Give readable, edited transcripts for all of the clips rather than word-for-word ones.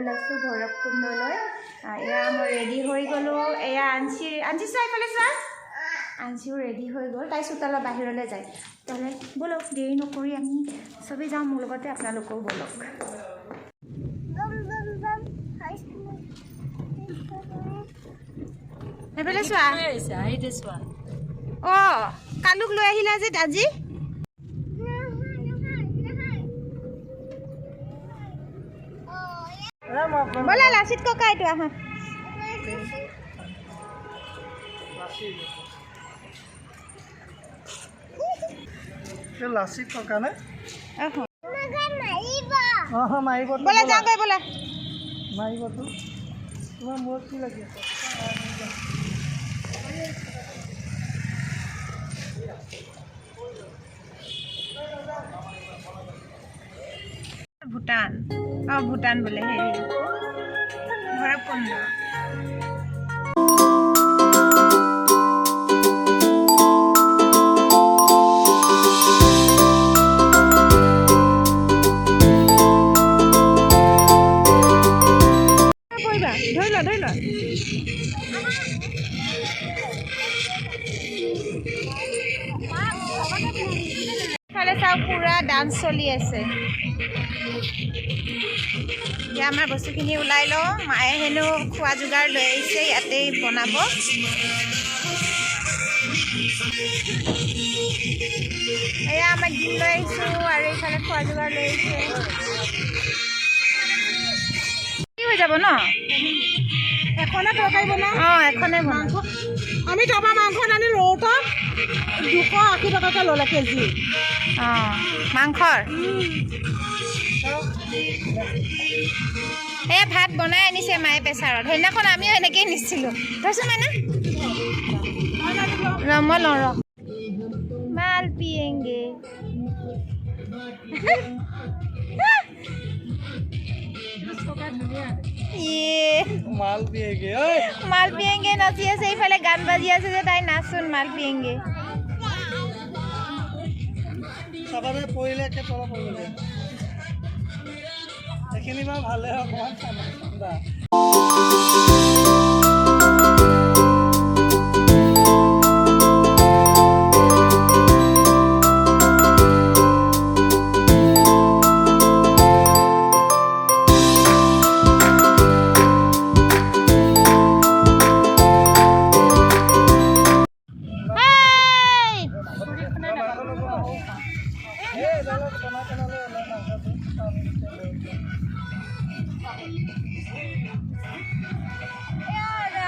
ওলাইছোঁ ভৈৰৱকুণ্ডলৈ। এয়া মই ৰেডি হৈ গ'লোঁ। এয়া আনচি, আনচি চোৱা, এইফালে চোৱা। আনচিও ৰেডি হৈ গ'ল, তাই চোতালৰ বাহিৰলৈ যায়। তেতিয়াহ'লে ব'লক, দেৰি নকৰি আমি চবেই যাওঁ, মোৰ লগতে আপোনালোকেও ব'লক। এইফালে চোৱা। অঁ, কালুক লৈ আহিলা যে আজি। ব'লা লাচিত ককা, এইটো আহা। লাচিত ককা নে? ব'লা যাওঁগৈ, ব'লা। মাৰিবতো। তোমাৰ মূৰত কি লাগি আছে? ভূটান, অঁ ভূটান বোলে, হেৰি ভৈৰৱকুণ্ড। ধৰি লোৱা, ধৰি লোৱা। ইফালে চাওক, পুৰা ডান্স চলি আছে। এতিয়া আমাৰ বস্তুখিনি ওলাই লওঁ। মায়ে হেনো খোৱা যোগাৰ লৈ আহিছে, ইয়াতেই বনাব। এয়া আমাৰ ডিম লৈ আহিছোঁ আৰু এইফালে খোৱা যোগাৰ লৈ আহিছে। কি হৈ যাব ন? এখনে তৰকাৰী বনাম। অঁ, এখনে বনাম। আমি তাৰপৰা মাংস নানি ৰৌতাত 280 টকাকৈ ল'লে কেজি। অঁ, মাংসৰ। এই ভাত বনাই আনিছে মায়ে প্ৰেছাৰত। সেইদিনাখন আমিও সেনেকেই নিছিলোঁ। ধৰচোন মানে ৰ, মই লওঁ ৰ। মাল পিয়েংগে। মাল পিয়েংগে, মাল পিয়েংগে নাচি আছে। এইফালে গান বাজি আছে যে তাই নাচোন মাল পিয়েংগে। চাবাৰে পৰিলে একে তলত পৰিলে। সেইখিনি বাৰু ভালে, অকণমান ঠাণ্ডা।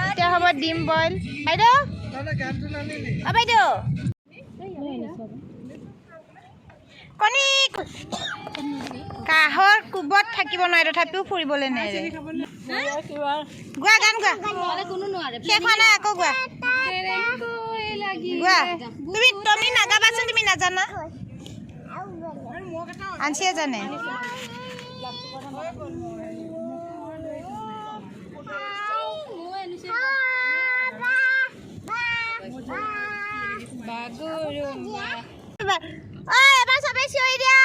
এতিয়া হ'ব ডিম বইল। বাইদেউ, অ বাইদেউ, কণী কাঁহৰ কোবত থাকিব নোৱাৰে, তথাপিও ফুৰিবলৈ নেৰে। গোৱা গান গোৱা, শেষ হোৱা নাই, আকৌ গোৱা, গোৱা। তুমি তুমি নাগাবাচোন, তুমি নাজানা। আনচিয়ে জানে। এবাৰ চবে চিঞৰি দিয়া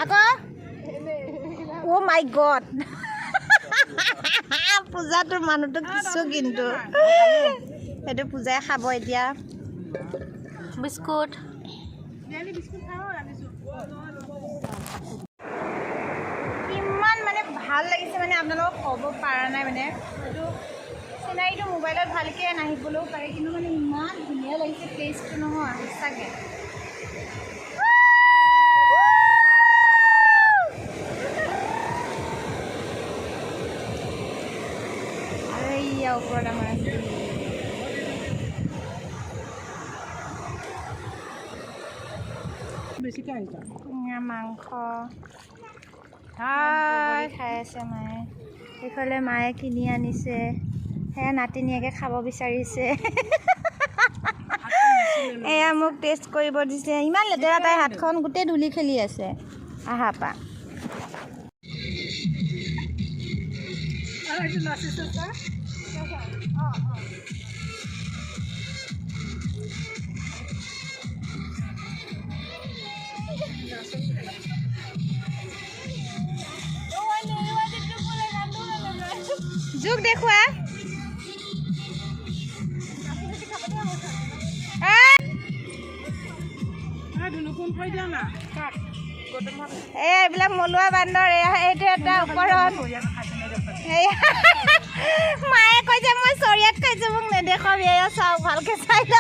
আকৌ। অ' মাই গড, পূজাটোৰ মানুহটো কিছু কিন্তু সেইটো পূজাই খাব এতিয়া বিস্কুট। কিমান মানে ভাল লাগিছে মানে আপোনালোকক ক'ব পৰা নাই। মানে এইটো চিনাৰীটো মোবাইলত ভালকৈ নাহিবলৈও পাৰে, কিন্তু মানে ইমান ধুনীয়া লাগিছে প্লেচটো নহয় সঁচাকৈ। আৰু এইয়া ওপৰত আমাৰ আছে। মাংস খাই আছে মায়ে। এইফালে মায়ে কিনি আনিছে, সেয়া নাতিনীয়েকে খাব বিচাৰিছে। এয়া মোক টেষ্ট কৰিব দিছে। ইমান লেতেৰা তাইৰ হাতখন, গোটেই ধূলি খেলি আছে আহা পা। জোক দেখুওৱা। এয়া এইবিলাক মলুৱা বান্দৰ। এয়া এইটো এটা ওপৰত। মায়ে কৈছে মই চৰিয়াত খাইছো, মোক নেদেখাবি। এয়া চাওক, ভালকে চাই ল,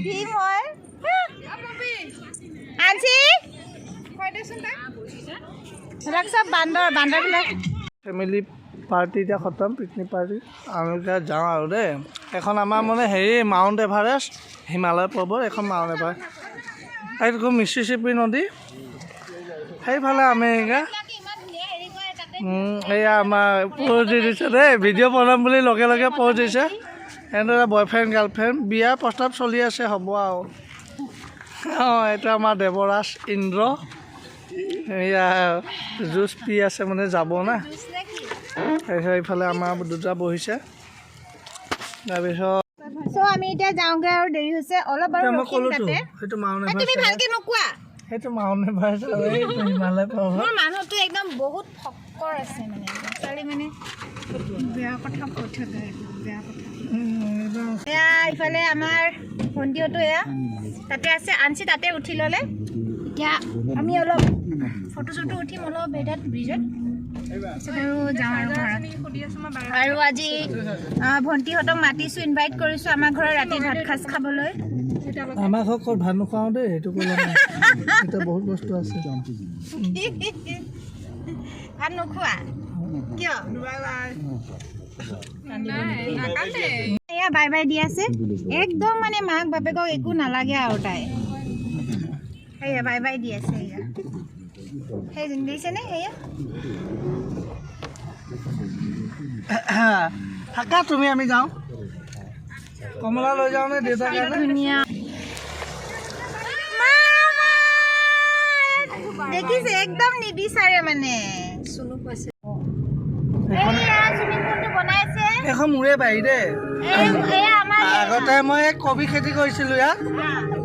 ভীম হয়। আনছি এইবিলাক চব বান্দৰ, বান্দৰবিলাক। ফেমিলি পাৰ্টি এতিয়া খতম, পিকনিক পাৰ্টি। আমি এতিয়া যাওঁ আৰু দেই। এখন আমাৰ মানে হেৰি মাউণ্ট এভাৰেষ্ট, হিমালয় পৰ্বত, এইখন মাউণ্ট এভাৰেষ্ট। এইটো মিচিচিপি নদী, সেইফালে আমেৰিকা। এয়া আমাৰ প'জ দি দিছে দেই, ভিডিঅ' বনাম বুলি লগে লগে প'জ দিছে। এনেদৰে বয়ফ্ৰেণ্ড গাৰ্লফ্ৰেণ্ড বিয়াৰ প্ৰস্তাৱ চলি আছে, হ'ব আৰু। অঁ, এইটো আমাৰ দেৱৰাজ ইন্দ্ৰ, এয়া জুচ পি আছে, মানে যাব না। তাৰপিছত এইফালে আমাৰ দুটা বহিছে। তাৰপিছত চ' আমি এতিয়া যাওঁগৈ আৰু, দেৰি হৈছে অলপ বাৰু। মই ক'লোতো সেইটো মাউণ্ট তুমি এভাৰেষ্ট, ভালকে নোকোৱা। সেইটো মাউণ্ট এভাৰেষ্ট আৰু এইটো হিমালয় পৰ্বত। মোৰ মানুহটো একদম বহুত ফকৰ আছে, মানে ছোৱালী মানে বেয়া কথা কৈ থাকে, বেয়া কথা। এয়া ইফালে আমাৰ ভণ্টিহঁতো এয়া তাতে আছে, আনছি তাতে উঠি ল'লে। এতিয়া আমি অলপ ফটো চটো উঠিম অলপ এটাত ব্ৰিজত, তাৰপিছত আৰু যাওঁ আৰু ঘৰত। আৰু আজি ভণ্টিহঁতক মাতিছোঁ, ইনভাইট কৰিছোঁ আমাৰ ঘৰত ৰাতি ভাত সাজ খাবলৈ। আমাৰ ঘৰত ক'ত ভাত নোখোৱাওঁ দেই, সেইটো কৰিলে এতিয়া বহুত বস্তু আছে। ভাত নোখোৱা কিয়? এয়া বাই বাই দি আছে একদম, মানে মাক বাপেকক একো নালাগে আৰু তাই। সেয়া বাই বাই দি আছে, এয়া সেই দিছেনে সেয়া। থাকা তুমি, আমি যাওঁ। কমলা লৈ যাওঁ নে দেউতাৰ কাৰণে? ধুনীয়া দেখিছে, একদম নিবিচাৰে মানে। এখন মোৰে বাৰী দেই। আগতে মই কবি খেতি কৰিছিলো ইয়াত,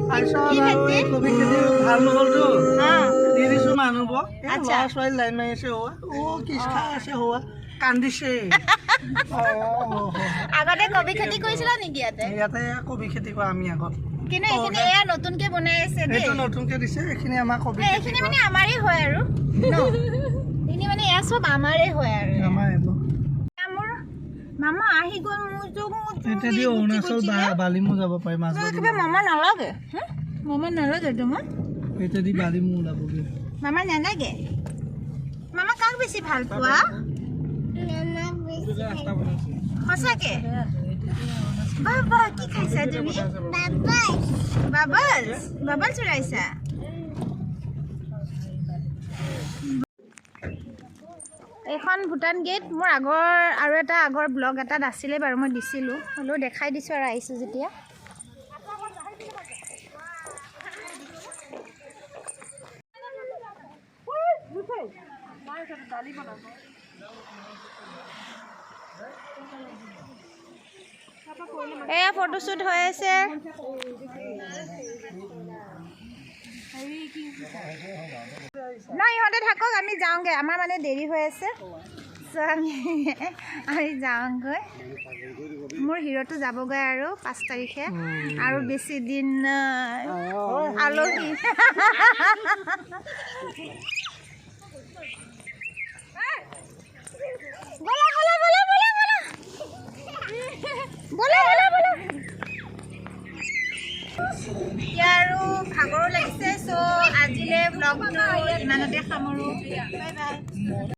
তাৰপিছত আৰু এই কবি খেতি ভাল নহ'লতো, দি দিছো মানুহবোৰ। ল'ৰা ছোৱালী লাইন মাৰি আছে, অ' কিছ খাই আছে, হোৱা কান্দিছে। আগতে কবি খেতি কৰিছিলা নেকি ইয়াতে? ইয়াতে কবি খেতি কৰা আমি আগত। কিন্তু এইখিনি এয়া নতুনকে বনাই আছে দেই। এইটো নতুনকে দিছে, এইখিনি আমাৰ কবি। এইখিনি মানে আমাৰে হয় আৰু, এইখিনি মানে এয়া চব আমাৰে হয় আৰু। আমাৰ মোৰ মামা আহি গ'ল। মোৰ এতিয়া অৰুণাচল বালিমু যাব পাৰি মাছ। কিবা মামা নালাগে, মামা নালাগে তোমাৰ? এতিয়া দি বালিমু ওলাবগৈ। মামা নালাগে। মামা কাক বেছি ভাল পোৱা? সঁচাকে বাবা কি খাইছা তুমি? বাবলছ, বাবলছ উৰাইছা। এইখন ভূটান গেট। মোৰ আগৰ আৰু এটা আগৰ ব্লগ এটাত আছিলে বাৰু, মই দিছিলোঁ, হ'লেও দেখাই দিছোঁ আৰু আহিছোঁ যেতিয়া। এয়া ফটোশ্বুট হৈ আছে। নাই, ইহঁতে থাকক, আমি যাওঁগৈ, আমাৰ মানে দেৰি হৈ আছে। চ' আমি আমি যাওঁগৈ। মোৰ হিৰোটো যাবগৈ আৰু 5 তাৰিখে, আৰু বেছি দিন নাই। আলহী ব'লা ব'লা ব'লা ব'লা ব'লা ব'লা ব'লা ব'লা। এতিয়া আৰু ভাগৰো লাগিছে, চ' আজিলৈ ব্লগটো ইমানতে সামৰোঁ। Bye bye.